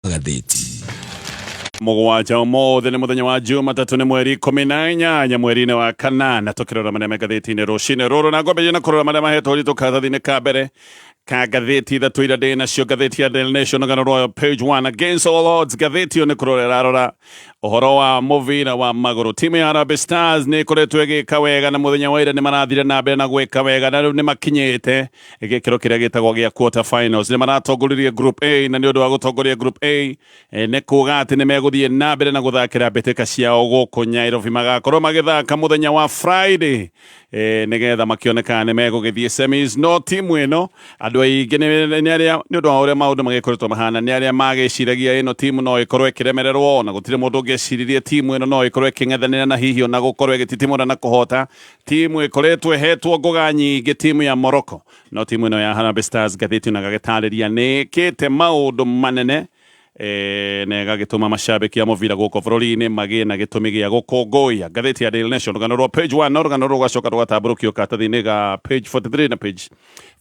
Magathĩti. Mũgwanja ũmũthĩ nĩ mũthenya wa Jumatatũ, nĩ mweri 18 mweri-inĩ wa kanana. Tũkĩrora marĩa me ngathĩti-inĩ rũcinĩ rũrũ, na ngwambĩrĩria na kũrora marĩa mahetwo ũritũ karatathi-inĩ ka mbere ka ngathĩti ithatũ iria ndĩ nacio. Ngathĩti ya Daily Nation, rũgano rwayo page 1, "Against all odds". Ngathĩti ĩyo nĩ kũrora ĩrarora ũhoro wa mũbira wa magũrũ. Timu ya Harambee Stars nĩ ĩkoretwo ĩgĩka wega, na mũthenya wa ira nĩ marathire na mbere na gwĩka wega, na rĩu nĩ makinyĩte gĩkĩro kĩrĩa gĩtagwo gĩa quarter finals. Nĩ maratongoririe Group A, na nĩ ũndũ wa gũtongoria Group A, nĩ kuga atĩ nĩ megũthiĩ na mbere na gũthakĩra mbĩtĩka ciao gũkũ Nyairobi. Magakorwo magĩthaka mũthenya wa Friday, nĩgetha makĩoneka nĩ megũgĩthiĩ semis. No timu ĩno, andũ aingĩ nĩ arĩa, nĩ ũndũ wa ũrĩa maũndũ magĩkoretwo mahana, nĩ arĩa magĩciragia ĩno timu no ĩkorwo ĩkĩremererwo, na gũtirĩ mũndũ ũngĩeciririe timu ĩno no ĩkorwo ĩkĩng'ethanĩra na hihi ona gũkorwo ĩgĩtitimũra na kũhota timu ĩkoretwo ĩhetwo ngũga nyingĩ, timu ya Morocco. No timu ĩno ya Harambee Stars, ngathĩti ona gagĩtarĩria, nĩ ĩkĩte maũndũ manene, na ĩgagĩtũma macambĩki a mũbira gũkũ bũrũri-inĩ magĩe na gĩtũmi gĩa gũkũngũiya. Ngathĩti ya Daily Nation, rũgano rwa page 1, no rũgano rũgacoka rũgatambũrũkio karatathi-inĩ ga page 43 na page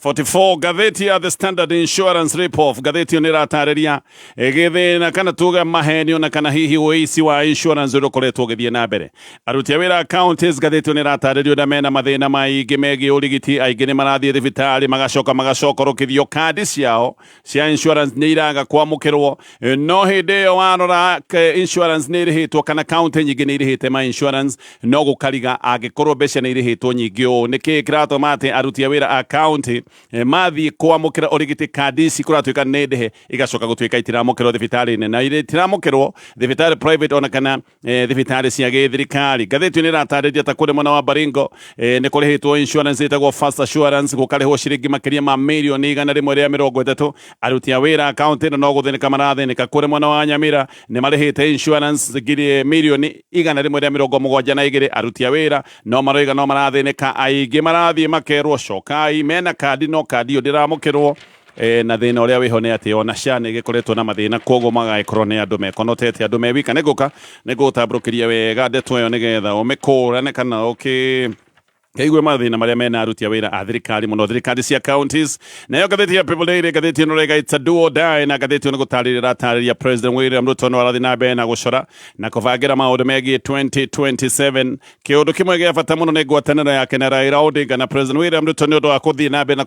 44. Ngathĩti ya The Standard, "Insurance rip-off". Ngathĩti ĩyo nĩ ĩratarĩria gĩthĩna, kana tuge mahenio, na kana hihi ũici wa insurance ũrĩa ũkoretwo ũgĩthiĩ na mbere. Aruti a wĩra counties, ngathĩti ĩyo nĩ ĩratarĩrio ũrĩa mena mathĩna maingĩ megiĩ ũrigiti. Aingĩ nĩ marathiĩ thibitarĩ, magacoka magacokorokithio, kandi ciao cia insurance nĩ iraga kwamũkĩrwo. No hĩndĩ ĩyo warora, insurance nĩ ĩrĩhĩtwo, kana county nyingĩ nĩ irĩhĩte ma insurance, no gũkariga angĩkorwo mbeca nĩ irĩhĩtwo nyingĩ ũũ, nĩ kĩĩ kĩratũma atĩ aruti a wĩra a county mathiĩ kwamũkĩra ũrigiti, kandi ici kũratuĩka nĩ ndĩhe, igacoka gũtuĩka itiramũkĩrwo thibitarĩ-inĩ, na itiramũkĩrwo thibitarĩ private ona kana thibitarĩ cia gĩthirikari? Ngathĩti nĩ ĩratarĩria ta kũrĩ mwena wa Baringo, nĩ kũrĩhĩtwo insurance ĩtagwo First Assurance, gũkarĩhwo ciringi makĩria ma mirioni 130. Aruti a wĩra kaunti ĩno no gũthĩnĩka marathĩnĩka. Kũrĩ mwena wa Nyamira nĩ marĩhĩte insurance ngiri mirioni 172. Aruti a wĩra no maroiga no marathĩnĩka. Aingĩ marathiĩ makerwo cokai mena kandi, no kandi ĩyo ndĩramũkĩrwo. Na thĩna ũrĩa wĩho nĩ atĩ ona SHA nĩ ĩgĩkoretwo na mathĩna, koguo magagĩkorwo nĩ andũ mekonotete, andũ me wika. Nĩ ngũka nĩ ngũgũtambũrũkĩria wega ndeto ĩyo nĩgetha ũmĩkũrane kana ũkĩ kaigue mathĩna marĩa mena aruti a wĩra a thirikari, mũno thirikari cia counties. Nayo ngathĩti ya People Daily, ngathĩti ĩno rĩga "It's a do or die", na ngathĩti ĩno nĩ gũtarĩria ĩratarĩria President William Ruto no arathiĩ na mbere na gũcora na kũbangĩra maũndũ megiĩ 2027. Kĩũndũ kĩmwe gĩa bata mũno nĩ ngwatanĩro yake na Raila Odinga, na President William Ruto nĩ ũndũ wa kũthiĩ na mbere na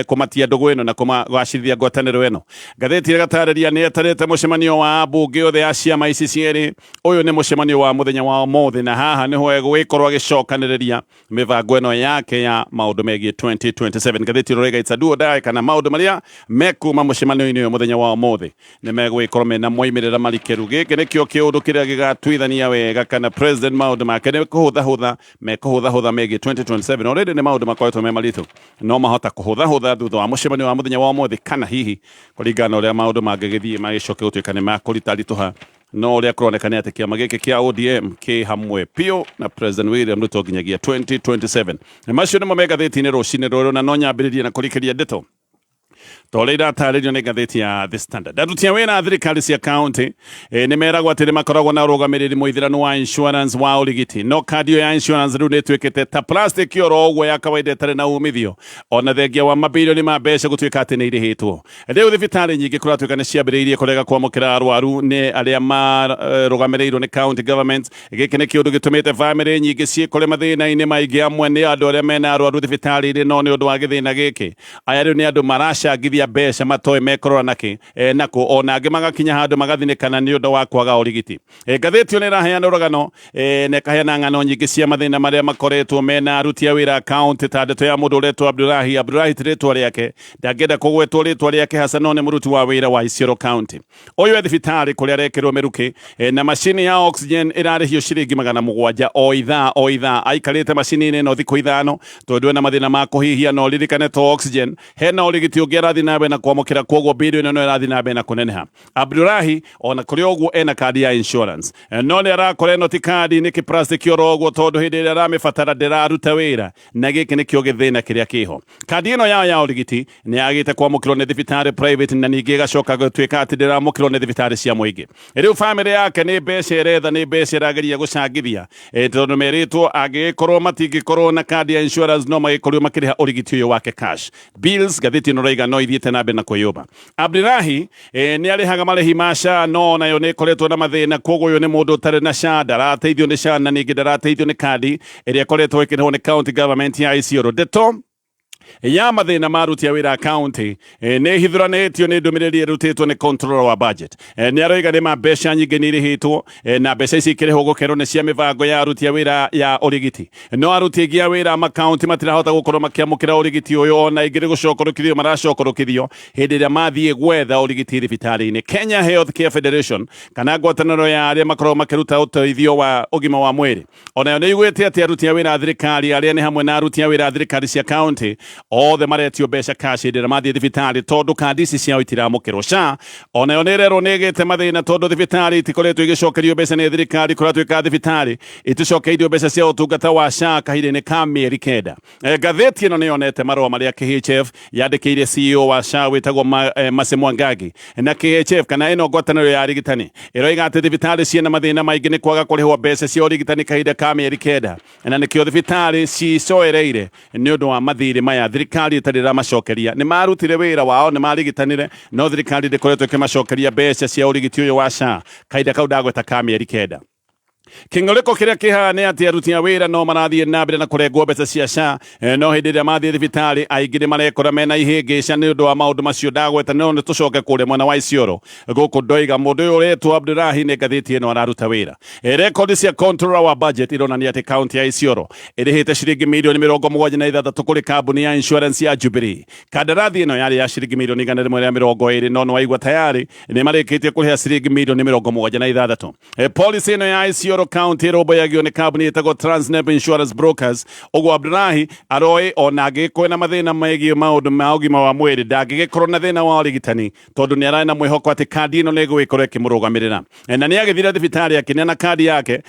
kũmatia ndũgũ ĩno na kũgacĩrithia ngwatanĩro ĩno, ngathĩti ĩgatarĩria nĩ etarĩte mũcemanio wa ambunge othe a ciama ici cierĩ. Ũyũ nĩ mũcemanio wa mũthenya wa ũmũthĩ, na haha nĩho egũgĩkorwo agĩcokanĩrĩria mĩbango ĩno yake ya maũndũ megiĩ 2027. Ngathĩti ĩno rĩga "It's a do or die", kana maũndũ marĩa mekuma mũcemanio-inĩ ũyũ mũthenya wa ũmũthĩ nĩ megũgĩkorwo mena moimĩrĩra marikĩru. Gĩkĩ nĩkĩo kĩũndũ kĩrĩa gĩgatuithania wega kana president maũndũ make nĩ kũhũthahũtha mekũhũthahũtha megiĩ 2027. Already nĩ maũndũ makoretwo me maritũ, no mahota kũhũthahũtha thutha wa mũcemanio wa mũthenya wa ũmũthĩ, kana hihi kũringana na ũrĩa maũndũ mangĩgĩthiĩ magĩcoke gũtuĩka nĩ makũritaritũha. No ũrĩa kũroneka nĩ atĩ kĩama gĩkĩ kĩa ODM kĩ hamwe biũ na President William Ruto nginyagia 2027. Macio nĩmo me ngathĩti-inĩ rũcinĩ rũrũ, na no nyambĩrĩrie na kũrikĩria ndeto ta ũrĩa iratarĩrio nĩ ngathĩti ya The Standard. Aruti a wĩra a thirikari cia county nĩ meragwo atĩ nĩ makoragwo na ũrũgamĩrĩri mũithĩranu wa insurance wa ũrigiti, no kandi ĩyo ya insurance rĩu nĩ ĩtuĩkĩte ta plastic oro ũguo ya kawaida ĩtarĩ na umithio, ona thengia wa mabilioni ma mbeca gũtuĩka atĩ nĩ irĩhĩtwo. Rĩu thibitarĩ nyingĩ kũratuĩka nĩ ciambĩrĩirie kũrega kwamũkĩra arwaru nĩ arĩa marũgamĩrĩirwo nĩ county government. Gĩkĩ nĩ kĩũndũ gĩtũmĩte bamĩrĩ nyingĩ ciĩkore mathĩna-inĩ maingĩ. Amwe nĩ andũ arĩa mena arwaru thibitarĩ-inĩ, no nĩ ũndũ wa gĩthĩna gĩkĩ, aya rĩu nĩ andũ maracangithia mbeca matoĩ mekũrora nakĩ nakũ, ona angĩ magakinya handũ magathinĩkana nĩ ũndũ wa kwaga ũrigiti. Ngathĩti ĩyo nĩ ĩraheana rũgano, na ĩkaheana ng'ano nyingĩ cia mathĩna marĩa makoretwo mena aruti a wĩra county, ta ndeto ya mũndũ ũretwo Abdulahi. Abdulahi ti rĩtwa rĩake, ndangĩenda kũgwetwo rĩtwa rĩake haca, no nĩ mũruti wa wĩra wa Isiolo County. Ũyũ e thibitarĩ kũrĩa arekĩrwo mĩrukĩ, na macini ya oxygen ĩrarĩhio ciringi 700 o ithaa o ithaa. Aikarĩte macini-inĩ ĩno thikũ 5 tondũ ena mathĩna ma kũhihia. No ririkane to oxygen, hena ũrigiti ũngĩ arathiĩ na mbere na kwamũkĩra, kwoguo bili ĩno no ĩrathiĩ na mbere na kũneneha. Abdulahi ona kũrĩ ũguo ena kandi ya insurance, no nĩ arakora ĩno ti kandi, nĩ kĩplastiki oro ũguo, tondũ hĩndĩ ĩrĩa aramĩbatara ndĩraruta wĩra, na gĩkĩ nĩkĩo gĩthĩna kĩrĩa kĩho. Kandi ĩno yao ya ũrigiti nĩ yagĩte kwamũkĩrwo nĩ thibitarĩ private, na ningĩ ĩgacoka gũtuĩka atĩ ndĩramũkĩrwo nĩ thibitarĩ cia mũingĩ. Rĩu bamĩrĩ yake nĩ mbeca ĩretha, nĩ mbeca ĩrageria gũcangithia, tondũ merĩtwo angĩgĩkorwo matingĩkorwo na kandi ya insurance, no magĩkorirwo makĩrĩha ũrigiti ũyũ wake cash. Bills, ngathĩti ĩno raiga, no ithiĩte mathiĩte na mbere na kwĩyũmba. Abdirahi nĩ arĩhaga marĩhi ma SHA no nayo nĩ ĩkoretwo na mathĩna, koguo ũyũ nĩ mũndũ ũtarĩ na SHA, ndarateithio nĩ SHA na ningĩ ndarateithio nĩ kandi ĩrĩa ĩkoretwo ĩkĩrĩhwo nĩ county government ya Isiolo. Ndeto ya mathĩna ma aruti a wĩra a county nĩ ĩhithũranĩtio nĩ ndũmĩrĩri ĩrutĩtwo nĩ controller wa budget. Nĩ aroiga nĩ ma mbeca nyingĩ nĩ irĩhĩtwo na mbeca ici ikĩrĩhwo gũkerwo nĩ cia mĩbango ya aruti a wĩra ya ũrigiti, no aruti aingĩ a wĩra a makaunti matirahota gũkorwo makĩamũkĩra ũrigiti ũyũ, ona aingĩ nĩ gũcokorokithio maracokorokithio hĩndĩ ĩrĩa mathiĩ gwetha ũrigiti thibitarĩ-inĩ. Kenya Health Care Federation kana ngwatanĩro ya arĩa makoragwo makĩruta ũteithio wa ũgima wa mwĩrĩ onayo nĩ iguĩte atĩ aruti a wĩra a thirikari arĩa nĩ hamwe na aruti a wĩra a thirikari cia kaunti othe maretio mbeca cash hĩndĩ ĩrĩa mathiĩ thibitarĩ tondũ kandi ici ciao itiramũkĩrwo. SHA onayo nĩ ĩrerwo nĩ ĩgĩte mathĩna tondũ thibitarĩ itikoretwo igĩcokerio mbeca nĩ thirikari. Kũratuĩka thibitarĩ iticokeirio mbeca cia ũtungata wa SHA kahinda-inĩ ka mĩeri 9. Ngathĩti ĩno nĩ yonete marũa marĩa KHF yandĩkĩire CEO wa SHA wĩtagwo Mercy Mwangangi, na KHF kana ĩno ngwatanĩro ya arigitani ĩroiga atĩ thibitarĩ ciĩna mathĩna maingĩ nĩ kwaga kũrĩhwo mbeca cia ũrigitani kahinda ka mĩeri 9, na nĩkĩo thibitarĩ cicoereire nĩ ũndũ wa mathirĩ maya thirikari ĩtarĩ ĩramacokeria. Nĩ marutire wĩra wao, nĩ marigitanire, no thirikari ndĩkoretwo ĩkĩmacokeria mbeca cia ũrigiti ũyũ wa SHA kahinda kau ndagweta ka mĩeri 9. Kĩng'ũrĩko kĩrĩa kĩhaha nĩ atĩ aruti a wĩra no marathiĩ na mbere na kũrengwo mbeca cia SHA, no hĩndĩ ĩrĩa mathiĩ thibitarĩ aingĩ nĩ marekora mena ihĩngĩca nĩ ũndũ wa maũndũ macio ndagweta. No nĩ tũcoke kũrĩa mwena wa Isiolo gũkũ ndoiga mũndũ ũyũ ũretwo Abdulahi nĩ ngathĩti ĩno araruta wĩra. Rekondi cia controller wa budget ironania atĩ kaunti ya Isiolo ĩrĩhĩte ciringi mirioni 76 kũrĩ kambuni ya insurance ya Jubilee. Kandarathi ĩno yarĩ ya ciringi mirioni 120, no nĩ waigua tayari nĩ marĩkĩtie kũrĩha ciringi mirioni 76. Policy ĩno ya Isiolo County ĩrũmbũyagio nĩ kambuni ĩtagwo Transnep Insurance Brokers. Ũguo Abdulahi aroĩ ona angĩgĩkorwo na mathĩna megiĩ maũndũ ma ũgima wa mwĩrĩ ndangĩgĩkorwo na thĩna wa ũrigitani tondũ nĩ ararĩ na mwĩhoko atĩ kandi ĩno nĩ ĩgũgĩkorwo ĩkĩmũrũgamĩrĩra. Na nĩ agĩthire thibitarĩ akĩneana kandi yake,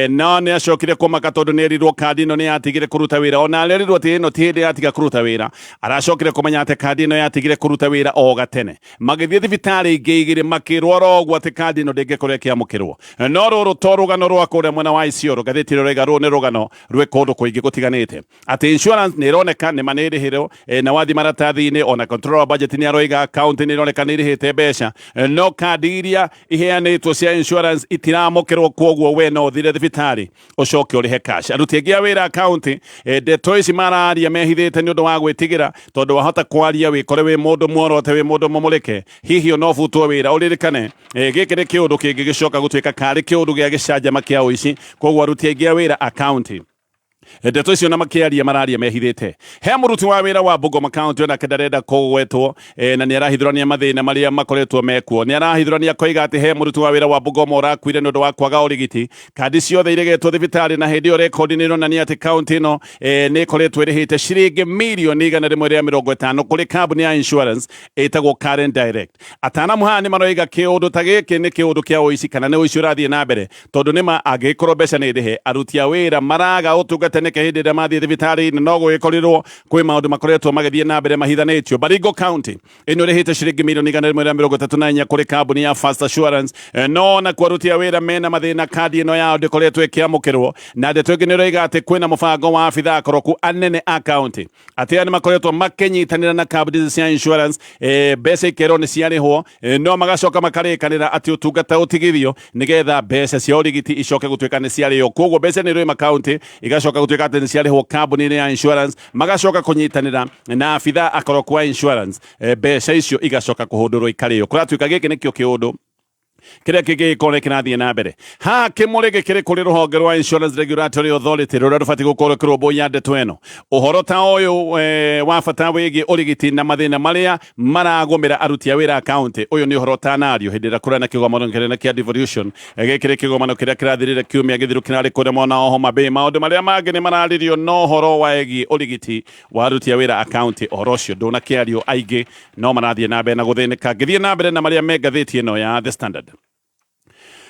no nĩ acokire kũmaka tondũ nĩ erirwo kandi ĩno nĩ yatigire kũruta wĩra. Ona arerirwo atĩ ĩno ti hĩndĩ yatiga kũruta wĩra, aracokire kũmenya atĩ kandi ĩno yatigire kũruta wĩra o gatene. Magĩthiĩ thibitarĩ ingĩ igĩrĩ makĩrwo oro ũguo atĩ kandi ĩno ndĩngĩkorwo ĩkĩamũkĩrwo. No rũrũ to rũgano rwa kũrĩa mwena wa Isiolo, ngathĩti ĩrĩa ĩroiga rũrũ nĩ rũgano rwĩ kũndũ kũingĩ gũtiganĩte, atĩ insurance nĩ ĩroneka nĩ ma nĩ ĩrĩhĩrwo, na wathiĩ maratathi-inĩ ona controller wa budget nĩ aroiga county nĩ ĩroneka nĩ ĩrĩhĩte mbeca, no kandi iria iheanĩtwo cia insurance itiramũkĩrwo, kwoguo we no ũthire thibitarĩ ũcoke ũrĩhe cash. Aruti aingĩ a wĩra county, ndeto ici mararia mehithĩte nĩ ũndũ wa gwĩtigĩra, tondũ wahota kwaria wĩkore wĩ mũndũ muorote, wĩ mũndũ mũmũrĩke, hihi ona ũbutwo wĩra. Ũririkane, gĩkĩ nĩ kĩũndũ kĩngĩgĩcoka gũtuĩka karĩ kĩũndũ gĩa gĩcanjama kĩa ũici, koguo aruti aingĩ a wĩra a county ndeto icio na makĩaria mararia mehithĩte. He mũruti wa wĩra wa Bungoma County onake ndarenda kũgwetwo, na nĩ arahithũrania mathĩna marĩa makoretwo mekuo. Nĩ arahithũrania koiga atĩ he mũruti wa wĩra wa Bungoma ũrakuire nĩ ũndũ wa kwaga ũrigiti, kandi ciothe iregetwo thibitarĩ, na hĩndĩ ĩyo rekondi nĩ ironania atĩ kaunti ĩno nĩ ĩkoretwo ĩrĩhĩte ciringi mirioni 150 kũrĩ kambuni ya insurance ĩtagwo Karen Direct. Atanamu haha nĩ maroiga kĩũndũ ta gĩkĩ nĩ kĩũndũ kĩa ũici kana nĩ ũici ũrathiĩ na mbere, tondũ nĩma angĩgĩkorwo mbeca nĩ ndĩhe, aruti a wĩra maraga ũtungata nĩkĩ hĩndĩ ĩrĩa mathiĩ thibitarĩ-inĩ? No gũgĩkorirwo kwĩ maũndũ makoretwo magĩthiĩ na mbere mahithanĩtio. Baringo County ĩno ĩrĩhĩte ciringi mirioni 134 kũrĩ kambuni ya First Assurance, no nakuo aruti a wĩra mena mathĩna, kandi ĩno yao ndĩkoretwo ĩkĩamũkĩrwo. Na ndeto ĩngĩ nĩ ĩroiga atĩ kwĩna mũbango wa abithaa akoroku anene a county, atĩ aya nĩ makoretwo makĩnyitanĩra na kambuni cia insurance, mbeca ikerwo nĩ ciarĩhwo, no magacoka makarĩkanĩra atĩ ũtungata ũtigithio nĩgetha mbeca cia ũrigiti icoke gũtuĩka nĩ ciarĩhwo. Koguo mbeca nĩ irĩma county igacoka gũtuĩka atĩ nĩ ciarĩhwo kambuni-inĩ ya insurance, magacoka kũnyitanĩra na abithaa akoroku a insurance, mbeca icio igacoka kũhũndũrwo ikarĩo. Kũratuĩka gĩkĩ nĩkĩo kĩũndũ kĩrĩa kĩngĩgĩkorwo nĩ kĩrathiĩ na mbere haha. Kĩmũrĩ gĩkĩrĩ kũrĩ rũhonge rwa Insurance Regulatory Authority rũrĩa rũbatiĩ gũkorwo rũkĩrũmbũiya ndeto ĩno. Ũhoro ta ũyũ wa bata wĩgiĩ ũrigiti na mathĩna marĩa maragũmĩra aruti a wĩra a county, ũyũ nĩ ũhoro ũtanario hĩndĩ ĩrĩa kũrĩ na kĩgomano kĩnene kĩa devolution. Gĩkĩ nĩ kĩgomano kĩrĩa kĩrathirire kiumia gĩthiru, kĩrarĩ kũrĩa mwena wa Homa Bay. Maũndũ marĩa mangĩ nĩ mararirio, no ũhoro wegiĩ ũrigiti wa aruti a wĩra a county, ũhoro ũcio ndũnakĩario. Aingĩ no marathiĩ na mbere na gũthĩnĩka. Ngĩthiĩ na mbere na marĩa me ngathĩti ĩno ya The Standard.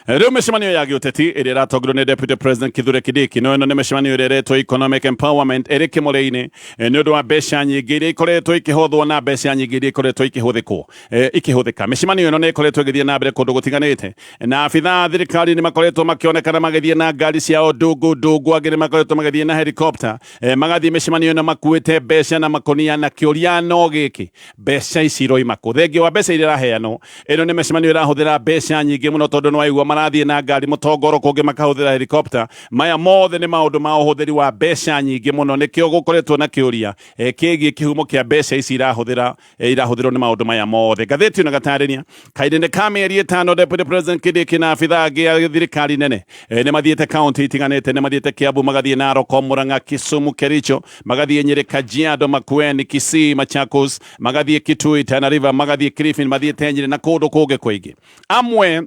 Rĩu mĩcemanio ya gĩũteti ĩrĩa ĩratongorio nĩ Deputy President Kithure Kindiki no ĩno nĩ mĩcemanio ĩrĩa ĩretwo Economic Empowerment ĩrĩ kĩmũrĩ-inĩ nĩ ũndũ wa mbeca nyingĩ iria ikoretwo ikĩhothwo na mbeca nyingĩ iria ikoretwo ikĩhũthĩkwo ikĩhũthĩka. Mĩcemanio ĩno nĩ ĩkoretwo ĩgĩthiĩ na mbere kũndũ gũtiganĩte na abithaa a thirikari nĩ makoretwo makĩonekana magĩthiĩ na ngari ciao ndungu ndungu, angĩ nĩ makoretwo magĩthiĩ na helicopter, magathiĩ mĩcemanio ĩno makuĩte mbeca na makũnia, na kĩũria no gĩkĩ, mbeca ici iroima kũ? Thengia wa mbeca iria iraheanwo, ĩno nĩ mĩcemanio ĩrahũthĩra mbeca nyingĩ mũno, tondũ nĩ waigua marathiĩ na ngari mũtongoro, kũngĩ makahũthĩra helicopter. Maya mothe nĩ maũndũ ma ũhũthĩri wa mbeca nyingĩ mũno. Nĩkĩo gũkoretwo na kĩũria kĩgiĩ kĩhumo kĩa mbeca ici irahũthĩra irahũthĩrwo nĩ maũndũ maya mothe. Ngathĩti ĩno ĩgatarĩria kahinda-inĩ ka mĩeri 5 Deputy President Kindiki na abithaa angĩ a thirikari nene nĩ mathiĩte kaunti itiganĩte, nĩ mathiĩte Kiambu, magathiĩ Narok, Murang'a, Kisumu, Kericho, magathiĩ Nyeri, Kajiado, Makueni, Kisii, Machakos, magathiĩ Kitui, Tana River, magathiĩ Kilifi, mathiĩte Nyeri na kũndũ kũngĩ kũingĩ. Amwe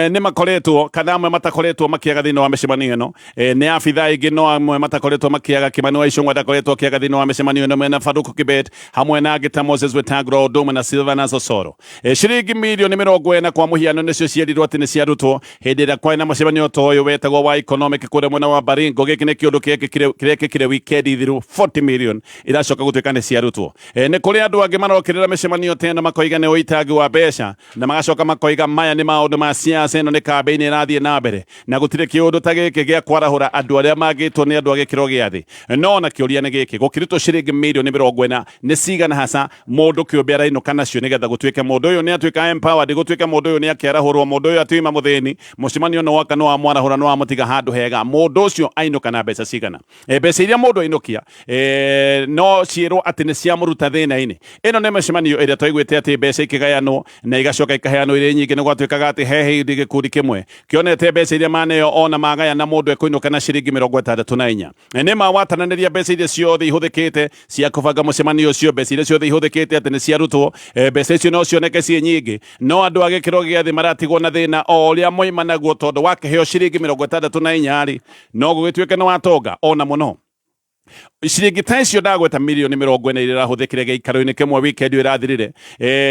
nĩ makoretwo kana amwe matakoretwo makĩaga thĩinĩ wa mĩcemanio ĩno nĩ abithaa aingĩ, no amwe matakoretwo makĩaga. Kimani wa Ichung'wa ndakoretwo akĩaga thĩinĩ wa mĩcemanio ĩno, mena Faruku Kibet hamwe na angĩ ta Moses Wetangula o ũndũ ũmwe na Silvanus Osoro. Ciringi mirioni 40 kwa mũhiano nĩcio cierirwo atĩ nĩ ciarutwo hĩndĩ ĩrĩa kwarĩ na mũcemanio ta ũyũ wetagwo wa economic kũrĩa mwena wa Baringo. Gĩkĩ nĩ kĩũndũ kĩrekĩkire wikendi thiru, 40 million iracoka gũtuĩka nĩ ciarutwo. Nĩ kũrĩ andũ angĩ marokĩrĩra mĩcemanio ta ĩno makoiga nĩ ũitangi wa mbeca, na magacoka makoiga maya nĩ maũndũ ma siasa, ĩno nĩ kambĩini ĩrathiĩ na mbere na gũtirĩ kĩũndũ ta gĩkĩ gĩa kwarahũra andũ arĩa mangĩtwo nĩ andũ a gĩkĩro gĩa thĩ. No ona kĩũria nĩ gĩkĩ, gũkĩrutwo ciringi mirioni 40 nĩ cigana haca mũndũ kĩũmbe arainũka nacio nĩgetha gũtuĩke mũndũ ũyũ nĩ atuĩka empowered, gũtuĩke mũndũ ũyũ nĩ akĩarahũrwo, mũndũ ũyũ atiuma mũthĩni, mũcemanio nĩ woka nĩ wamwarahũra, nĩ wamũtiga handũ hega, mũndũ ũcio ainũka na mbeca cigana? Mbeca iria mũndũ ainũkia no ciĩrwo atĩ nĩ ciamũruta thĩna-inĩ. Ĩno nĩ mĩcemanio ĩrĩa twaiguĩte atĩ mbeca ikĩgayanwo na igacoka ikaheanwo irĩ nyingĩ. Nĩ gwatuĩkaga atĩ he hĩndĩ gĩkundi kĩmwe kĩonete mbeca iria maneo ona magayana mũndũ ekũinũka na ciringi 64. Nĩ ma watananĩria mbeca iria ciothe ihũthĩkĩte cia kũbanga mũcemanio ũcio, mbeca iria ciothe ihũthĩkĩte atĩ nĩ ciarutwo, mbeca icio no cioneke ciĩ nyingĩ, no andũ a gĩkĩro gĩa thĩ maratigwo na thĩna o ũrĩa moima naguo, tondũ wakĩheo ciringi 64 rĩ, no gũgĩtuĩke nĩ watonga ona mũno. Ciringi ta icio ndagweta mirioni 40 iria irahũthĩkire gĩikaro-inĩ kĩmwe wikendi ĩyo ĩrathirire.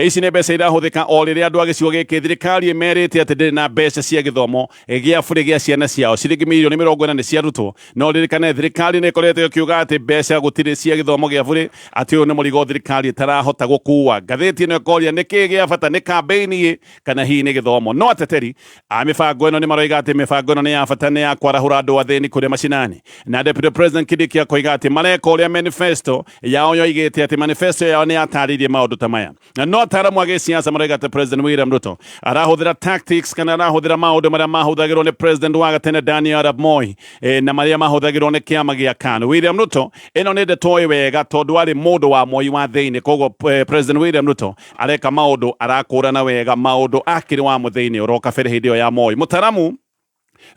Ici nĩ mbeca irahũthĩka o rĩrĩa andũ a gĩcigo gĩkĩ thirikari ĩmerĩte atĩ ndĩrĩ na mbeca cia gĩthomo gĩa bũrĩ gĩa ciana ciao. Ciringi mirioni 40 nĩ ciarutwo. No ririkane thirikari nĩ ĩkoretwo ĩkiuga atĩ mbeca gũtirĩ cia gĩthomo gĩa bũrĩ, atĩ ũyũ nĩ mũrigo thirikari ĩtarahota gũkua. Ngathĩti ĩno ĩkoria nĩ kĩĩ gĩa bata, nĩ kambĩini kana hihi nĩ gĩthomo? No ateteri a mĩbango ĩno nĩ maroiga atĩ mĩbango ĩno nĩ ya bata, nĩ ya kwarahũra andũ athĩni kũrĩa macinani. Na Deputy President Kindiki akoiga atĩ mareka ũrĩa manifesto yao yoigĩte, atĩ manifesto yao nĩ yatarĩirie maũndũ ta maya. Na no ataaramu a gĩsiasa maroiga atĩ President William Ruto arahũthĩra tactics kana arahũthĩra maũndũ marĩa mahũthagĩrwo nĩ President wa gatene Daniel Arap Moi na marĩa mahũthagĩrwo nĩ kĩama gĩa KANU. William Ruto ĩno nĩ ndeto oĩ wega tondũ arĩ mũndũ wa Moi wa thĩinĩ, koguo President William Ruto areka maũndũ arakũrana wega maũndũ akĩrĩ wa mũthĩinĩ oro kabere hĩndĩ ĩyo ya Moi. Mũtaramu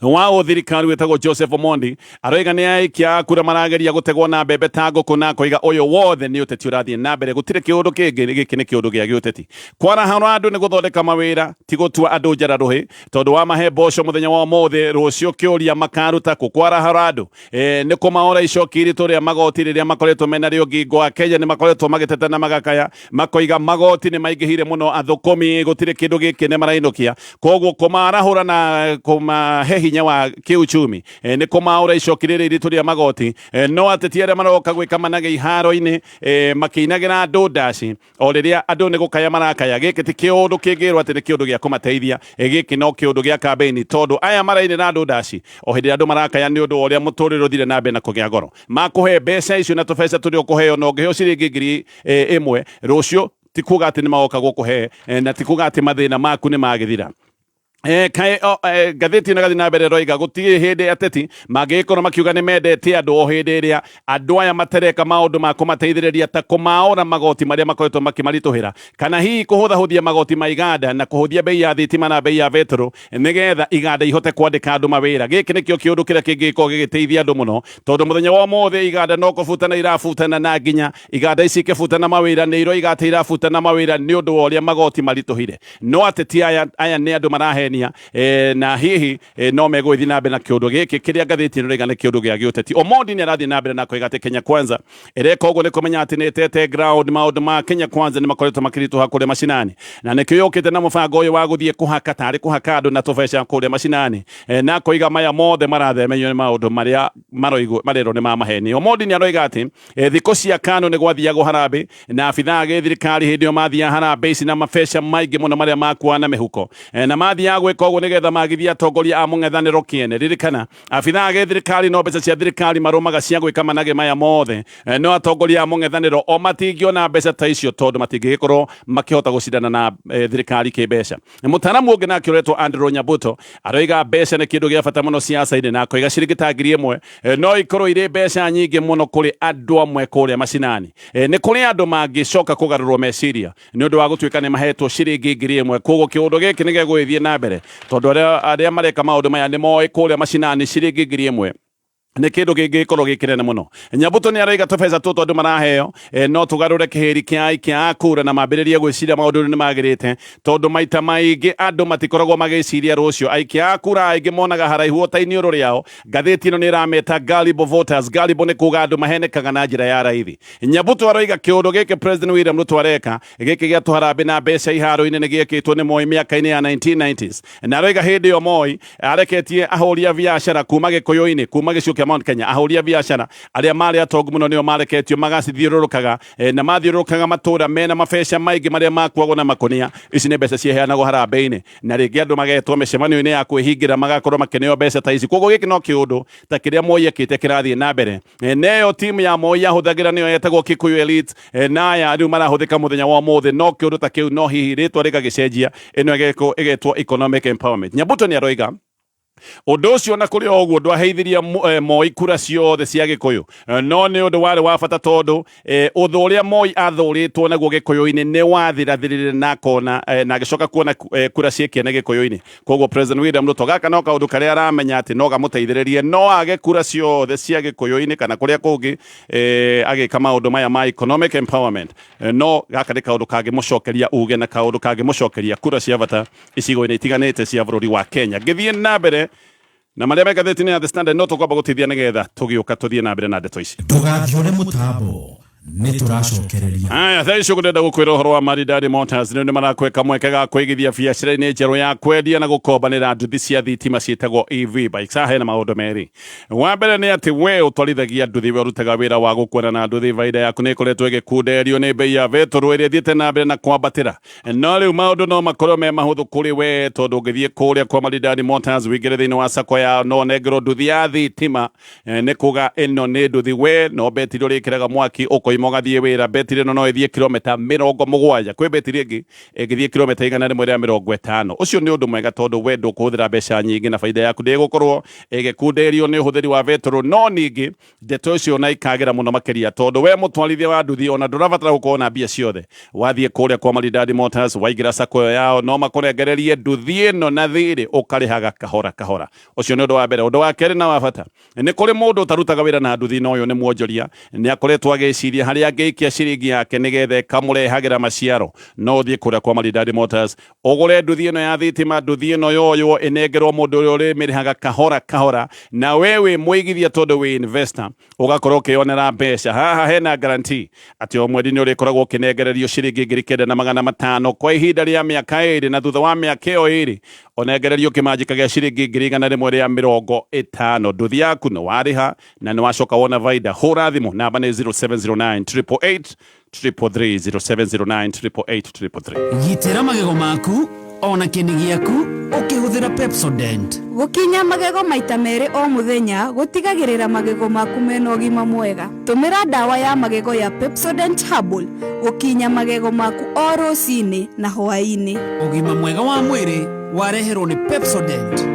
wa ũthirikari wĩtagwo Joseph Omondi aroiga nĩ aikia a kura marageria gũtegwo na mbembe ta ngũkũ, na akoiga ũyũ wothe nĩ ũteti ũrathiĩ na mbere, gũtirĩ kĩũndũ kĩngĩ, gĩkĩ nĩ kĩũndũ gĩa gĩũteti. Kwarahũra andũ nĩ gũthondeka mawĩra, ti gũtua andũ njara rũhĩ, tondũ wamahe mboco mũthenya wa ũmũthĩ, rũciũ kĩũria makaruta kũ. Kwarahũra andũ nĩ kũmaora icoki iritũ rĩa magoti rĩrĩa makoretwo mena rĩo ngingo. A Kenya nĩ makoretwo magĩteta na magakaya makoiga magoti nĩ maingĩhire mũno, athũkũmi gũtirĩ kĩndũ gĩkĩ nĩ marainũkia, koguo kũmarahũra na kũmahe hinya wa kĩuchumi nĩ kũmaũra icoki rĩrĩ iritũ rĩa magoti. No ateti arĩa maroka gwĩka manage iharo-inĩ makĩinagĩra andũ ndaci o rĩrĩa andũ nĩ gũkaya marakaya, gĩkĩ ti kĩũndũ kĩngĩrwo atĩ nĩ kĩũndũ gĩa kũmateithia. Gĩkĩ no kĩũndũ gĩa kambĩini, tondũ aya marainĩra andũ ndaci o hĩndĩ ĩrĩa andũ marakaya nĩ ũndũ wa ũrĩa mũtũrĩre ũthire na mbere na kũgĩa goro. Makũhe mbeca icio na tũbeca tũrĩa ũkũheo, na ũngĩheo ciringi 1000 rũciũ ti kuga atĩ nĩ magoka gũkũhe, na ti kuga atĩ mathĩna maku nĩ magĩthira. Kaĩ ngathĩti ĩno ĩgathiĩ na mbere ĩroiga gũtirĩ hĩndĩ ateti mangĩgĩkorwo makiuga nĩ mendete andũ o hĩndĩ ĩrĩa andũ aya matereka maũndũ ma kũmateithĩrĩria ta kũmaũra magoti marĩa makoretwo makĩmaritũhĩra, kana hihi kũhũthahũthia magoti ma iganda na kũhũthia bei ya thitima na bei ya betũrũ nĩgetha iganda ihote kwandĩka andũ mawĩra. Gĩkĩ nĩkĩo kĩũndũ kĩrĩa kĩngĩgĩkorwo gĩgĩteithia andũ mũno, tondũ mũthenya wa ũmũthĩ iganda no kũbutana irabutana, na nginya iganda ici ikĩbutana mawĩra nĩ iroiga atĩ irabutana mawĩra nĩ ũndũ wa ũrĩa magoti maritũhire. No ateti aya nĩ andũ marahenio. marakĩmahenia na hihi no megũgĩthiĩ na mbere na kĩũndũ gĩkĩ kĩrĩa ngathĩti ĩno ĩraiga nĩ kĩũndũ gĩa gĩũteti. Omondi nĩ arathiĩ na mbere na koiga atĩ Kenya Kwanza ĩreka ũguo nĩ kũmenya atĩ nĩ ĩtete ground. Maũndũ ma Kenya Kwanza nĩ makoretwo makĩritũha kũrĩa macinani, na nĩkĩo yũkĩte na mũbango ũyũ wa gũthiĩ kũhaka tarĩ kũhaka andũ na tũbeca kũrĩa macinani, na koiga maya mothe marathemenyo nĩ maũndũ marĩa maroigwo marerwo nĩ ma maheni. Omondi nĩ aroiga atĩ thikũ cia KANU nĩ gwathiagwo harambĩ na abithaa a gĩthirikari hĩndĩ ĩyo mathiaga harambĩ ici na mabeca maingĩ mũno marĩa makuaga na mĩhuko, na mathiaga gwĩka ũguo nĩgetha magithie atongoria a mũng'ethanĩro kĩene. Ririkana, abithaa a gĩthirikari no mbeca cia thirikari marũmaga cia gwĩka managĩ maya mothe, no atongoria a mũng'ethanĩro o matingĩona mbeca ta icio tondũ matingĩgĩkorwo makĩhota gũcindana na thirikari kĩmbeca. Mũtaaramu ũngĩ nake ũretwo Andrew Nyabuto aroiga mbeca nĩ kĩndũ gĩa bata mũno siasa-inĩ, na akoiga ciringi ta 1000 no ikorwo irĩ mbeca nyingĩ mũno kũrĩ andũ amwe kũrĩa macinani. Nĩ kũrĩ andũ mangĩcoka kũgarũrwo meciria nĩ ũndũ wa gũtuĩka nĩ mahetwo ciringi 1000. Koguo kĩũndũ gĩkĩ nĩ gĩgũgĩthiĩ na mbere tondũ arĩa mareka maũndũ maya nĩ moĩ kũrĩa macinani ciringi 1000 nĩ kĩndũ kĩngĩkorwo gĩ kĩnene mũno. Nyabuto nĩ araiga tũbeca tũtũ andũ maraheo no tũgarũre kĩhĩri kĩa aikia a kura na mambĩrĩrie gwĩciria maũndũ nĩ magĩrĩte, tondũ maita maingĩ andũ matikoragwo magĩciria rũciũ. Aikia a kura aingĩ monaga haraihu o ta iniũrũ rĩao. Ngathĩti ĩno nĩ ĩrameta gullible voters. Gullible nĩ kuga andũ mahenekaga na njĩra ya raithi. Nyabuto aroiga kĩũndũ gĩkĩ President William Ruto areka gĩkĩ gĩa tũharambĩ na mbeca iharo-inĩ nĩ gĩekĩtwo nĩ Moi mĩaka-inĩ ya 1990s, na aroiga hĩndĩ ĩyo Moi areketie ahũri a biacara kuma Gĩkũyũ-inĩ, kuma gĩcigo kĩa Mount Kenya. Ahũri a biacara arĩa marĩ atongu mũno nĩo mareketio magacithiũrũrũkaga, na mathiũrũrũkaga matũra mena mabeca maingĩ marĩa makuagwo na makũnia. Ici nĩ mbeca ciheanagwo harambĩ-inĩ, na rĩngĩ andũ magetwo mĩcemanio-inĩ ya kwĩhingĩra magakorwo makĩneo mbeca ta ici. Koguo gĩkĩ no kĩũndũ ta kĩrĩa Moi ekĩte kĩrathiĩ na mbere. Neyo timu ya Moi yahũthagĩra nĩyo yetagwo Kikuyu Elite, na aya rĩu marahũthĩka mũthenya wa ũmũthĩ no kĩũndũ ta kĩu, no hihi rĩtwa rĩgagĩcenjia, ĩno ĩgetwo economic empowerment. Nyabuto nĩ aroiga ũndũ ũcio na kũrĩ o ũguo ndwaheithirie Moi kura ciothe cia Gĩkũyũ, no nĩ ũndũ warĩ wa bata tondũ ũthũ ũrĩa Moi athũrĩtwo naguo Gĩkũyũ-inĩ nĩ wathirathirire na akona na agĩcoka kuona kura ciĩ kĩene Gĩkũyũ-inĩ. Koguo President William Ruto gaka no kaũndũ karĩa aramenya atĩ no gamũteithĩrĩrie, no age kura ciothe cia Gĩkũyũ-inĩ kana kũrĩa kũngĩ agĩka maũndũ maya ma economic empowerment, no gaka nĩ kaũndũ kangĩmũcokeria uge na kaũndũ kangĩmũcokeria kura cia bata icigo-inĩ itiganĩte cia bũrũri wa Kenya. Ngĩthiĩ na mbere na marĩa me ngathĩti-inĩ ya The Standard, no tũkwamba gũtithia nĩgetha tũgĩũka tũthiĩ na mbere na ndeto ici. Ndũgathiũre mũtambo, nĩ tũracokereria. Aya, thaa ici ũguo ndĩrenda gũkwĩra ũhoro wa Maridadi Motors. Rĩu nĩ marakweka mweke ga kũigithia biacara-inĩ njerũ ya kwendia na gũkombanĩra nduthi cia thitima ciĩtagwo EV bikes. Haha hena maũndũ merĩ. Wa mbere nĩ atĩ we ũtwarithagia nduthi, we ũrutaga wĩra wa gũkuana na nduthi, baida yaku nĩ ĩkoretwo ĩgĩkunderio nĩ bei ya betũrũ ĩrĩa ĩthiĩte na mbere na kwambatĩra. No rĩu maũndũ no makorwo me mahũthũ kũrĩ we tondũ ũngĩthiĩ kũrĩa kwa Maridadi Motors wĩingĩre thĩinĩ wa sako yao no ũnengerwo nduthi ya thitima. Nĩ kuga ĩno nĩ nduthi we no betiri ũrĩkĩraga mwaki ũkoima ũgathiĩ wĩra. Betiri ĩno no ĩthiĩ kilomita 70. Kwĩ betiri ĩngĩ ĩngĩthiĩ kilomita 150. Ũcio nĩ ũndũ mwega tondũ we ndũkũhũthĩra mbeca nyingĩ na baida yaku ndĩgũkorwo ĩgĩkunderio nĩ ũhũthĩri wa betũrũ. No ningĩ ndeto icio na ikagĩra mũno makĩria tondũ we mũtwarithia wa nduthi ona ndũrabatara gũkorwo na mbia ciothe. Wathiĩ kũrĩa kwa Maridadi Motors waingĩra sako ĩyo yao no makũrengererie nduthi ĩno na thirĩ ũkarĩhaga kahora kahora. Ũcio nĩ ũndũ wa mbere. Ũndũ wa kerĩ na wa bata, nĩ kũrĩ mũndũ ũtarutaga wĩra na nduthi na ũyũ nĩ mwonjoria. Nĩ akoretwo agĩciria harĩa angĩikia ciringi yake nĩgetha ĩkamũrehagĩra maciaro. No ũthiĩ kũrĩa kwa Maridadi Motors ũgũre nduthi ĩno ya thitima, nduthi ĩno yoywo ĩnengerwo mũndũ ũrĩa ũrĩmĩrĩhaga kahora kahora, na we wĩ mũigithia tondũ wĩ investor ũgakorwo ũkĩyonera mbeca. Haha hena guarantee atĩ o mweri nĩ ũrĩkoragwo ũkĩnengererio ciringi 9,500 kwa ihinda rĩa mĩaka 2, na thutha wa mĩaka ĩyo 2 ũnengererio kĩmanjĩka gĩa ciringi 150,000. Nduthi yaku nĩ warĩha na nĩ wacoka wona baida. Hũra thimũ, namba nĩ 0709 888 333, 0709 888 333. Gitĩra magego maku ona kĩni gĩaku ũkĩhũthĩra Pepsodent. Gũkinya magego maita merĩ o mũthenya gũtigagĩrĩra magego maku mena ũgima mwega. Tũmĩra ndawa ya magego ya Pepsodent Herbal gũkinya magego maku o rũcinĩ na hwaĩ-inĩ. Ũgima mwega wa mwĩrĩ wareherwo nĩ Pepsodent.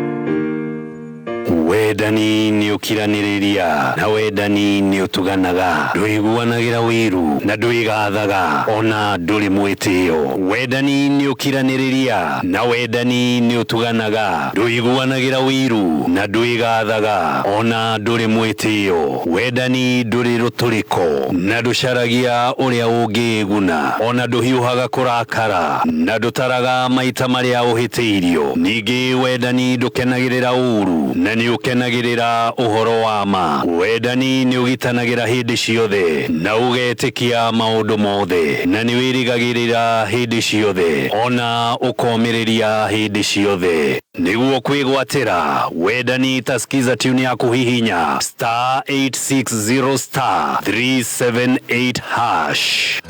Wendani nĩ ũkiranĩrĩria na wendani nĩ ũtuganaga, ndũiguanagĩra wĩiru na ndwĩgathaga, ona ndũrĩ mwĩtĩo. Wendani nĩ ũkiranĩrĩria na wendani nĩ ũtuganaga, ndũiguanagĩra wĩiru na ndwĩgathaga, ona ndũrĩ mwĩtĩo. Wendani ndũrĩ rũtũrĩko na ndũcaragia ũrĩa ũngĩĩguna, ona ndũhiũhaga kũrakara na ndũtaraga maita marĩa ũhĩtĩirio. Ningĩ wendani ndũkenagĩrĩra ũũru na nĩ ũkenagĩrĩra ũhoro wa ma. Wendani nĩ ũgitanagĩra hĩndĩ ciothe na ũgetĩkia maũndũ mothe, na nĩ wĩrĩgagĩrĩra hĩndĩ ciothe, ona ũkomĩrĩria hĩndĩ ciothe. Nĩguo kwĩgwatĩra wendani, ta skiza tune ya kũhihinya star 860 star 378 hash.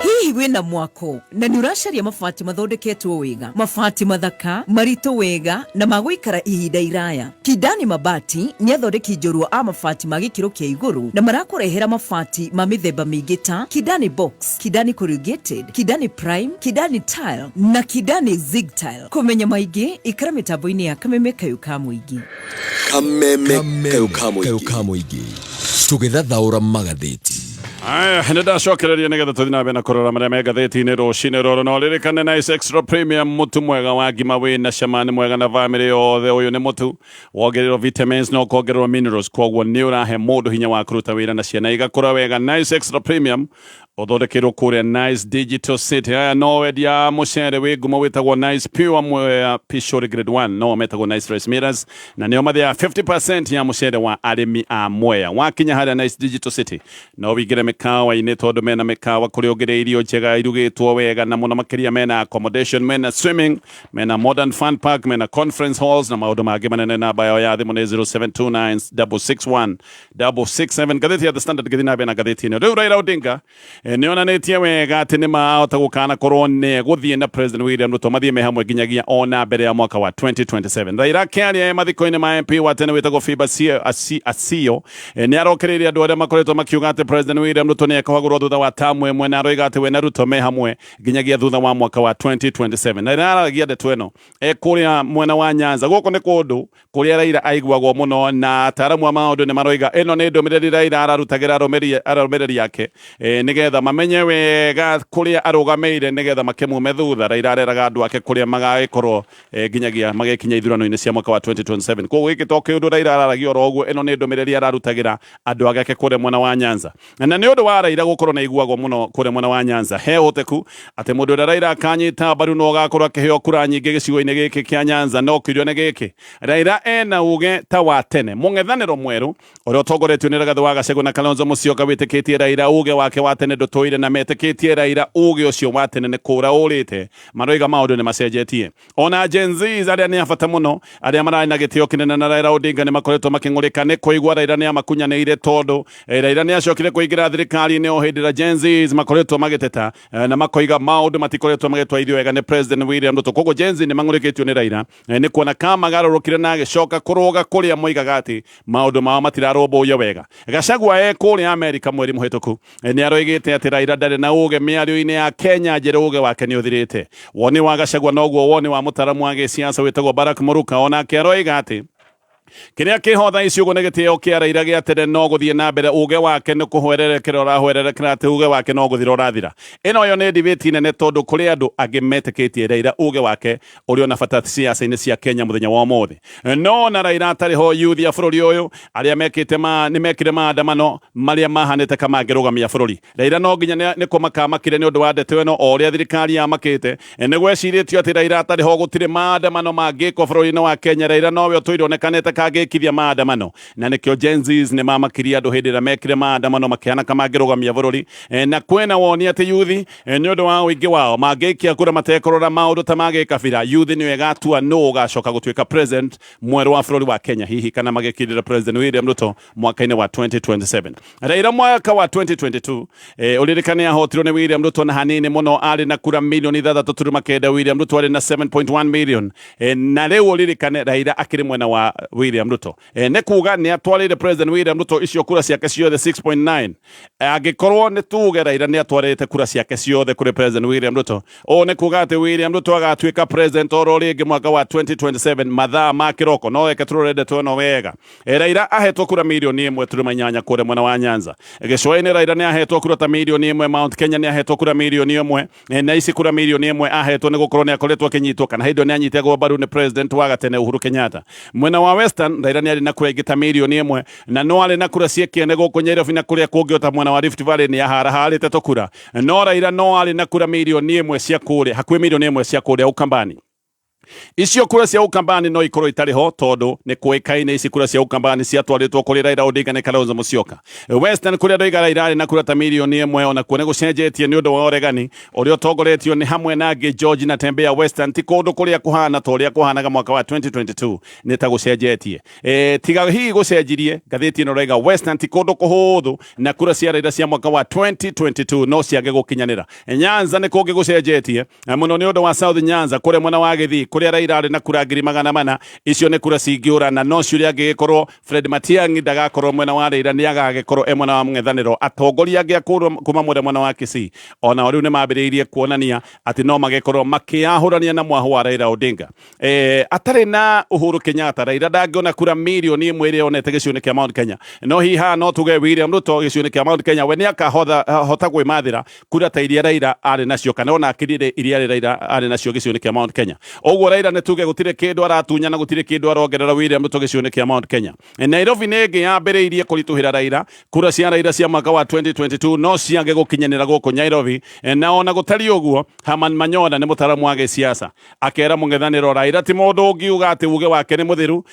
Hihi wĩna mwako na nĩ ũracaria mabati mathondeketwo wega, mabati mathaka, maritũ wega na magũikara ihinda iraya? Kindani Mabati nĩ athondeki njorua a mabati ma gĩkĩro kĩa igũrũ na marakũrehera mabati ma mĩthemba mĩingĩ ta Kindani Box, Kindani Corrugated, Kindani Prime, Kindani Tile na Kindani Zig Tile. Kũmenya maingĩ, ikara mĩtambo-inĩ ya Kameme Kayũ ka Mũingĩ. Kameme Kayũ ka Mũingĩ, tũgĩthathaũra magathĩti. Aya, nä ndacokereria nä getha tå thiä na mbere na kå rora marä a me ngathä-inä rå cinä rå no ririkane Nice Extra Premium, mũtu mwega wa ngima wĩ na cama, nĩ mwega na bamĩrĩ yothe. Ũyũ nĩ mũtu wongererwo vitamins na ũkongererwo minerals, koguo nĩ ũrahe mũndũ hinya wa kũruta wĩra na ciana igakũra wega. Nice Extra Premium ũthondekeirwo kũrĩa Nice Digital City. Aya, no wendia mũcere wĩ ngumo wĩtagwo Nice Pure Mwea Pishori Grade 1, no metagwo Nice Rice Millers, na nĩo mathĩaga 50% ya mũcere wa arĩmi a Mwea. Wakinya harĩa Nice Digital City, no wĩingĩre mĩkawa-inĩ, tondũ mena mĩkawa kũrĩa ũngĩrĩa irio njega irugĩtwo wega, na mũno makĩria mena accommodation, mena swimming, mena modern fun park, mena conference halls na maũndũ mangĩ manene. Namba yao ya thimũ nĩ 0729 661 667. Ngathĩti ya The Standard, ngĩthiĩ na mbere na ngathĩti ĩno rĩu, Raila Odinga nĩ onanĩtie wega atĩ nĩ mahota gũkana korwo nĩ gũthiĩ na President William Ruto, mathiĩ me hamwe nginyagia ona mbere ya mwaka wa 2027. Raila akĩaria e mathiko-inĩ ma MP wa tene wĩtagwo Phoebe Asiyo, nĩ arokereirie andũ arĩa makoretwo makiuga atĩ President William Ruto nĩ ekũhagũrwo thutha wa tamu ĩmwe, na aroiga atĩ we na Ruto me hamwe nginyagia thutha wa mwaka wa 2027. Na araragia ndeto ĩno e kũrĩa mwena wa Nyanza. Gũkũ nĩ kũndũ kũrĩa Raila aiguagwo mũno, na ataaramu a maũndũ nĩ maroiga ĩno nĩ ndũmĩrĩri Raila ararutagĩra arũmĩrĩri ake, nĩgetha mamenye wega kũrĩa arũgamĩire, nĩgetha makĩmume thutha. Raila areraga andũ ake kũrĩa magagĩkorwo nginyagia magĩkinya ithurano-inĩ cia mwaka wa 2027. Koguo gĩkĩ to kĩũndũ Raila araragia oro ũguo, ĩno nĩ ndũmĩrĩri ararutagĩra andũ ake kũrĩa mwena wa Nyanza. Na nĩ ũndũ wa Raila gũkorwo na iguagwo mũno kũrĩa mwena wa Nyanza, he ũhoteku atĩ mũndũ ũrĩa Raila akanyita mbaru no agakorwo akĩheo kura nyingĩ gĩcigo-inĩ gĩkĩ kĩa Nyanza. No kĩũria nĩ gĩkĩ: Raila ena uge ta wa tene? Mũng'ethanĩro mwerũ ũrĩa ũtongoretio nĩ Rigathĩ wa Gachagua na Kalonzo Musyoka wĩtĩkĩtie Raila uge wake wa tene ndũtũire, na metĩkĩtie Raila uge ũcio wa tene nĩ kũra ũrĩte. Maroiga maũndũ nĩ macenjetie. Ona Gen Zs, arĩa nĩ a bata mũno, arĩa mararĩ na gĩtĩo kĩnene na Raila Odinga, nĩ makoretwo makĩng'ũrĩka nĩ kũigua Raila nĩ amakunyanĩire, tondũ Raila nĩ acokire kũingĩra thirikari-inĩ o hĩndĩ ĩrĩa Gen Zs makoretwo magĩteta na makoiga maũndũ matikoretwo magĩtwarithio wega nĩ President William Ruto. Koguo Gen Z nĩ mang'ũrĩkĩtio nĩ Raila nĩ kuona kamagarũrũkire na agĩcoka kũrũga kũrĩa moigaga atĩ maũndũ mao matirarũmbũiyo wega. Gachagua e kũrĩa Amerika mweri mũhĩtũku nĩ aroigĩte atĩ Raila ndarĩ na ũge mĩario-inĩ ya Kenya njerũ, ũge wake nĩ ũthirĩte. Woni wa Gachagua noguo woni wa mũtaramu wa gĩsiasa wĩtagwo Barack Muruka, onake aroiga atĩ kĩrĩa kĩho thaa ici ũguo nĩ gĩtĩo kĩa Raila gĩa tene no gũthiĩ na mbere, uge wake nĩ kũhwererekera ũrahwererekera, atĩ uge wake no gũthira ũrathira. Ĩno yo nĩ debate nene, tondũ kũrĩ andũ angĩ metĩkĩtie Raila uge wake ũrĩ ona bata siasa-inĩ cia Kenya mũthenya wa ũmũthĩ. No na Raila atarĩ ho, youth ya bũrũri ũyũ arĩa mekĩte ma nĩ mekire maandamano marĩa mahanĩte kama mangĩrũgamia bũrũri. Raila no nginya nĩ kũmakamakire nĩ ũndũ wa ndeto ĩno, o ũrĩa thirikari yamakĩte. Nĩ gwecirĩtio atĩ Raila atarĩ ho gũtirĩ maandamano mangĩkwo bũrũri-inĩ wa Kenya. Raila nowe ũtũire onekanĩte kangĩkithia maandamano, na nĩkĩo Gen Zs nĩ mamakirie andũ hĩndĩ ĩrĩa mekire maandamano makĩhana kamangĩrũgamia bũrũri. Na kwĩna woni atĩ youth, nĩ ũndũ wa ũingĩ wao, mangĩikia kura matekũrora maũndũ ta ma gĩkabira, youth nĩyo ĩgatua nũ ũgacoka gũtuĩka president mwerũ wa bũrũri wa Kenya, hihi kana magĩkindĩra President William Ruto mwaka-inĩ wa 2027. Raila mwaka wa 2022, ũririkane ahotirwo nĩ William Ruto na hanini mũno, arĩ na kura milioni 6.9, William Ruto arĩ na 7.1 million. Na rĩu ũririkane Raila akĩrĩ mwena wa William William Ruto. Nĩ kuga nĩ atwarĩire President William Ruto icio kura ciake ciothe 6.9. Angĩkorwo nĩ tuge Raila nĩ atwarĩte kura ciake ciothe kũrĩ President William Ruto, ũũ nĩ kuga atĩ William Ruto agatuĩka president oro rĩngĩ mwaka wa 2027 mathaa ma kĩroko. No reke tũrore ndeto ĩno wega. Raila ahetwo kura 1.8 million kũrĩa mwena wa Nyanza. Gĩcũa-inĩ Raila nĩ ahetwo kura ta 1 million, Mount Kenya nĩ ahetwo kura 1 million, na ici kura 1 million ahetwo nĩ gũkorwo nĩ akoretwo akĩnyitwo kana hĩndĩ ĩyo nĩ anyitagwo mbaru nĩ president wa gatene Uhuru Kenyatta. Mwena wa Western Raila nĩ arĩ na kura ingĩ ta 1 million, na no arĩ na kura cia kĩene gũkũ Nairobi na kũrĩa kũngĩ ota mwena wa Rift Valley nĩ aharaharĩte tũkura, no Raila no arĩ na kura 1 million cia kũrĩa, hakuhĩ 1 million cia kũrĩa Ukambani. Icio kura cia Ukambani no ikorwo itarĩ ho tondũ nĩ kũĩkaine ici kura cia Ukambani ciatwarĩtwo kũrĩ Raila Odinga nĩ Kalonzo Musyoka. Western kũrĩa ndoiga Raila arĩ na kura ta 1 million, onakuo nĩ gũcenjetie nĩ ũndũ wa ũregani ũrĩa ũtongoretio nĩ hamwe na angĩ George Natembeya. Western ti kũndũ kũrĩa kũhana ta ũrĩa kũhanaga mwaka wa 2022, nĩ ta gũcenjetie. Tiga hihi gũcenjirie, ngathĩti ĩno raiga Western ti kũndũ kũhũthũ na kura cia Raila cia mwaka wa 2022 no ciage gũkinyanĩra. Nyanza nĩ kũngĩ gũcenjetie mũno nĩ ũndũ wa South Nyanza kũrĩa mwena wa Gĩthii kũrĩa Raila arĩ na kura 400,000. Icio nĩ kura cingĩũra na no ciũria angĩgĩkorwo Fred Matiang'i ndagakorwo mwena wa Raila, nĩ agagĩkorwo e mwena wa mũng'ethanĩro. Atongoria angĩ a kuma mwena wa Kisii onao rĩu nĩ mambĩrĩirie kuonania atĩ no magĩkorwo makĩyahũrania na mwahũ wa Raila Odinga. Atarĩ na Uhuru Kenyatta, Raila ndangĩona kura 1 million ĩrĩa onete gĩcigo-inĩ kĩa Mount Kenya. No hihi haha no tuge William Ruto gĩcigo-inĩ kĩa Mount Kenya we nĩ akahota hota gwĩmathĩra kura ta iria Raila arĩ nacio kana ona akĩrire iria Raila arĩ nacio gĩcigo-inĩ kĩa Mount Kenya? Ũguo Raila nĩ tuge gũtirĩ kĩndũ aratunyana, gũtirĩ kĩndũ arongerera William Ruto gĩcigo-inĩ kĩa Mount Kenya. Nairobi nĩ ĩngĩ yambĩrĩirie kũritũhĩra Raila. Kura cia Raila cia mwaka wa 2022 no ciage gũkinyanĩra gũkũ Nairobi. Na ona gũtariĩ ũguo, Herman Manyora nĩ mũtaaramu wa gĩsiasa, akera mũng'ethanĩro Raila ti mũndũ ũngiuga atĩ uge wake nĩ mũthiru.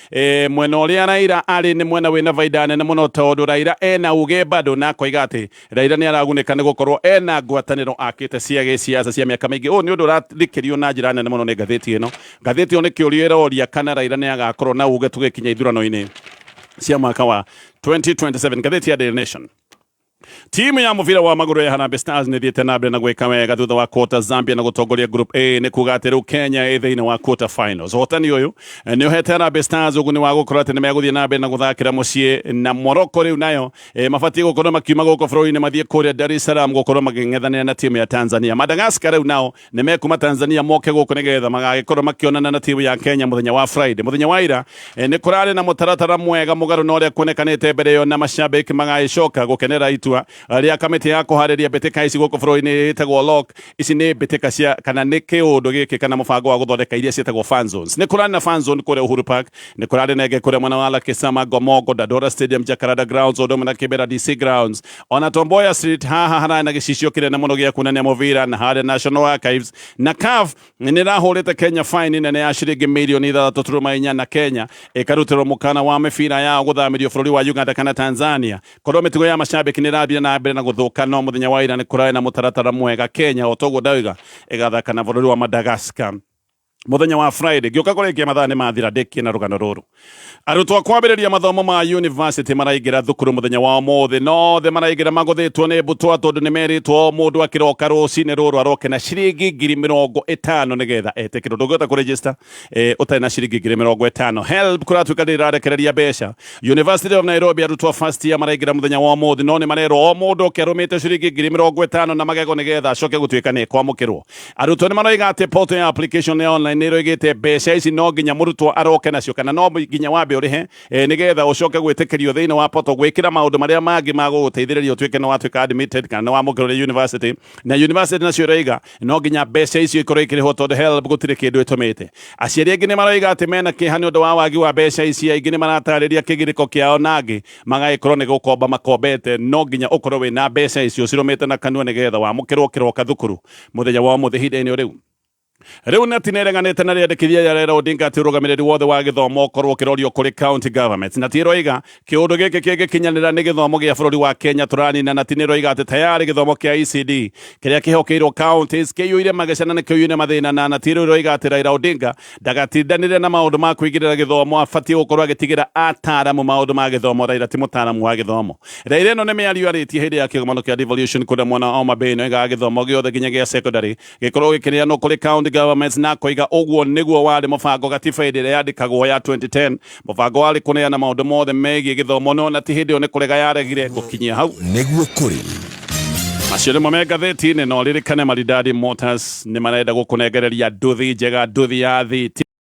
Mwena ũrĩa Raila arĩ nĩ mwena wĩna baida nene mũno tondũ Raila ena uge bado, na akoiga atĩ Raila nĩ aragunĩka nĩ gũkorwo ena ngwatanĩro akĩte cia gĩsiasa cia mĩaka mĩingĩ. Ũyũ nĩ ũndũ ũrathikĩrio na njĩra nene mũno nĩ ngathĩti ĩno. Ngathĩti ĩyo nĩ kĩũria ĩroria kana Raila nĩ agakorwo na uge tũgĩkinya ithurano-inĩ cia mwaka wa 2027. Ngathĩti ya Daily Nation: Timu ya mũbira wa magũrũ ya Harambee Stars nĩ thiĩte na mbere na gwĩka wega thutha wa quarter Zambia na gũtongoria Group A. Nĩ kuga atĩ rĩu Kenya ĩ thĩinĩ wa quarter finals. Ũhotani ũyũ nĩ ũhete Harambee Stars ũguni wa gũkorwo atĩ nĩ megũthiĩ na mbere na gũthakĩra mũciĩ na Morocco. Rĩu nayo mabatiĩ gũkorwo makiuma gũkũ bũrũri-inĩ mathiĩ kũrĩa Dar es Salaam gũkorwo makĩng'ethanĩra na timu ya Tanzania. Madagascar rĩu nao nĩ mekuma Tanzania moke gũkũ nĩgetha magagĩkorwo makĩonana na timu ya Kenya mũthenya wa Friday. Mũthenya wa ira nĩ kũrarĩ na mũtaratara mwega mũgarũ na ũrĩa kuonekanĩte mbere ĩyo, na mashabiki magagĩcoka gũkenera itua rĩa kamĩtĩ ya kũharĩria mbĩtĩka ici gũkũ bũrũri-inĩ ĩtagwo LOC. Ici nĩ mbĩtĩka cia kana nĩ kĩũndũ gĩkĩ kana mũbango wa gũthondeka iria ciĩtagwo fan zones. Nĩ kũrarĩ na fan zone kũrĩa Uhuru Park, nĩ kũrarĩ na ĩngĩ kũrĩa mwena wa Lakisama, Ngomongo, Dandora Stadium, Jacaranda Grounds, ũndũ ũmwe na Kibera DC Grounds, ona Tom Mboya Street. Haha hararĩ na gĩcicio kĩnene mũno gĩa kuonania mũbira na harĩa National Archives. Na CAF nĩ ĩrahũrĩte Kenya fine nene ya ciringi 6.4 mirioni na Kenya ĩkarutĩrwo mũkana wa mĩbira yao gũthamĩrio bũrũri wa Uganda kana Tanzania korwo mĩtugo ya mashabiki nĩ ĩrathiĩ na mbere na gũthũka. No mũthenya wa ira nĩ kũrarĩ na mũtaratara mwega. Kenya o toguo ndauga ĩgathaka na bũrũri wa Madagascar mũthenya wa Friday. Ngĩũka kũrĩkia, mathaa nĩ mathira, ndĩkie na rũgano rũrũ. Arutwo a kwambĩrĩria mathomo ma university maraingĩra thukuru mũthenya wa ũmũthĩ, no othe maraingĩra magũthĩtwo nĩ mbutwa tondũ nĩ merĩtwo o mũndũ akĩroka rũcinĩ rũrũ aroke na ciringi 50,000 nĩgetha etĩkĩrwo. Ndũngĩhota kũregister ũtarĩ na ciringi 50,000. HELB kũratuĩka ndĩrarekereria mbeca. University of Nairobi, arutwo a first year maraingĩra mũthenya wa ũmũthĩ, no nĩ marerwo o mũndũ oke arũmĩte ciringi 50,000 na magego nĩgetha acoke gũtuĩka nĩ kwamũkĩrwo. Arutwo nĩ maroiga atĩ portal ya application ya online nĩ ĩroigĩte mbeca ici no nginya mũrutwo aroke nacio kana no nginya wambe ũrĩhe nĩgetha ũcoke gwĩtĩkĩrio thĩinĩ wa portal gwĩkĩra maũndũ marĩa mangĩ ma gũgũteithĩrĩria ũtuĩke nĩ watuĩka admitted kana nĩ wamũkĩrwo nĩ university. Na university nacio iroiga no nginya mbeca icio ikorwo ikĩrĩhwo tondũ HELB gũtirĩ kĩndũ ĩtũmĩte. Aciari aingĩ nĩ maroiga atĩ mena kĩeha nĩ ũndũ wa wagi wa mbeca ici. Aingĩ nĩ maratarĩria kĩgirĩko kĩao na angĩ magagĩkorwo nĩ gũkomba makombete. No nginya ũkorwo wĩna mbeca icio cirũmĩte na kanua nĩgetha wamũkĩrwo kĩroka thukuru mũthenya wa ũmũthĩ. Ihinda-inĩ rĩu nati nĩreganĩte na rĩandĩkithia rĩa Raila Odinga atĩ ũrũgamĩrĩri wothe wa gĩthomo ũkorwo ũkĩrorio kũrĩ county governments. Nati ĩroiga kĩũndũ gĩkĩ kĩngĩkinyanĩra nĩ gĩthomo gĩa bũrũri wa Kenya tũranina. Nati nĩroiga atĩ tayarĩ gĩthomo kĩa ECD kĩrĩa kĩhokeirwo counties kĩiyũire magecana nĩ kĩiyũire mathĩna. Na nati rĩu ĩroiga atĩ Raila Odinga ndagatindanĩre na maũndũ ma kũingĩrĩra gĩthomo, abatiĩ gũkorwo agĩtigĩra ataaramu maũndũ ma gĩthomo. Raila ti mũtaaramu wa gĩthomo. Raila ĩno nĩ mĩario arĩtie hĩndĩ ya kĩgomano kĩa devolution kũrĩa mwena wa Homa Bay. No ĩgaga gĩthomo gĩothe nginya gĩa secondary gĩkorwo gĩkĩneanwo kũrĩ county. county governments, na akoiga ũguo nĩguo warĩ mũbango gatiba hĩndĩ ĩrĩa yandĩkagwo ya 2010. Mũbango warĩ kũneana maũndũ mothe megiĩ gĩthomo, no na ti hĩndĩ ĩyo nĩ kũrega yaregire gũkinyia hau. Nĩguo kũrĩ. Macio nĩmo me ngathĩti-inĩ. No ririkane Maridadi Motors nĩ marenda gũkũnengereria nduthi njega, nduthi ya thiti.